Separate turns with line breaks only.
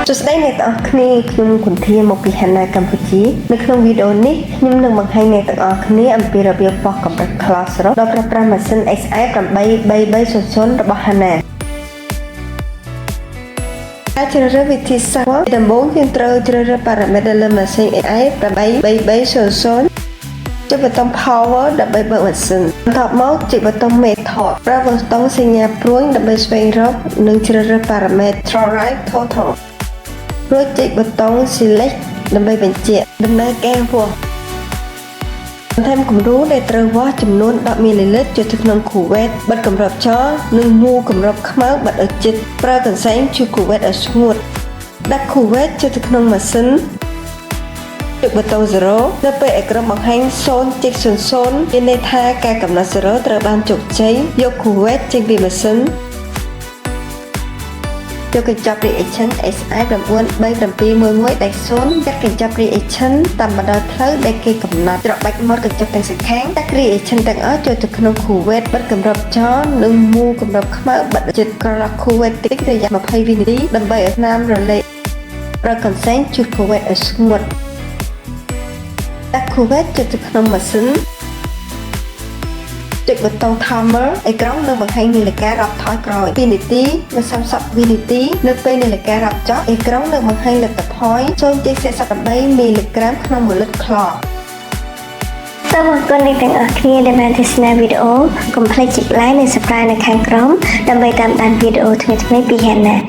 សួស្តីអ្នកទាំងអស់គ្នាខ្ញុំគុន្ធាមកពីហាណាកម្ពុជានៅក្នុងវីដេអូនេះខ្ញុំនឹងបង្ហាញអ្នកទាំងអស់គ្នាអំពីរបៀបវាស់កម្រិតក្លសរុបដោយប្រើប្រាស់ម៉ាស៊ីន XF 83300របស់ហាណាការជ្រើសរើសវិធីសាស្ត្រវាស់ដំបូងយើងត្រូវជ្រើសរើសប៉ារ៉ាម៉ែត្រនៅលើម៉ាស៊ីន XF 83300ចុចប៊ូតុង Power ដើម្បីបើកម៉ាស៊ីនបន្ទាប់មកចុចប៊ូតុង Method ប្រើប៊ូតុងសញ្ញាព្រួញដើម្បីស្វែងរកនិងជ្រើសរើសប៉ារ៉ាម៉ែត្រ Chloride Total រួចចុចប៊ូតុង Select ដើម្បីបញ្ជាក់ដំណើរការវាស់បន្ថែមគំរូដែលត្រូវវាស់ចំនួន10មីលីលីត្រចូលទៅក្នុងគូវ៉េតបិទគម្របចោលនិងមូលគម្របខ្មៅបិទឲ្យជិតប្រើកន្សែងជូតគូវ៉េតឲ្យស្ងួតដាក់គូវ៉េតចូលទៅក្នុងម៉ាស៊ីនចុចប៊ូតុង0នៅពេលអេក្រង់បង្ហាញ0.00មានន័យថាការកំណត់0ត្រូវបានជោគជ័យយកគូវ៉េតចេញពីម៉ាស៊ីនយកកញ្ចប់ reagent SI 93711ដាច់0ចាត់កញ្ចប់ reagent តាមបណ្ដោយផ្លូវដែលគេកំណត់ច្របាច់មាត់កញ្ចប់ទាំងសងខាងដាក់ reagent ទាំងអស់ចូលទៅក្នុងគូវ៉េតបិទគម្របចោលនិងមូលគម្របខ្មៅបិទជិតក្រឡុកគូវ៉េតតិចរយៈ20វិនាទីដើម្បីឲ្យថ្នាំរលាយប្រើកន្សែងជូតគូវ៉េតឲ្យស្ងួតដាក់គូវ៉េតចូលទៅក្នុងម៉ាស៊ីនចុចប៊ូតុង timer អេក្រង់នឹងបង្ហាញនាឡិការាប់ថយក្រោយ2នាទីនិង30វិនាទីនៅពេលនាឡិការាប់ចប់អេក្រង់នឹងបង្ហាញលទ្ធផល0.48មីលីក្រាមក្នុង1លីត្រក្ល
សូមអរគុណអ្នកទាំងអស់គ្នាដែលបានទស្សនាវីដេអូកុំភ្លេចចុច like និង Subscribe នៅខាងក្រោមដើម្បីតាមដានវីដេអូថ្មីៗពី Hannah។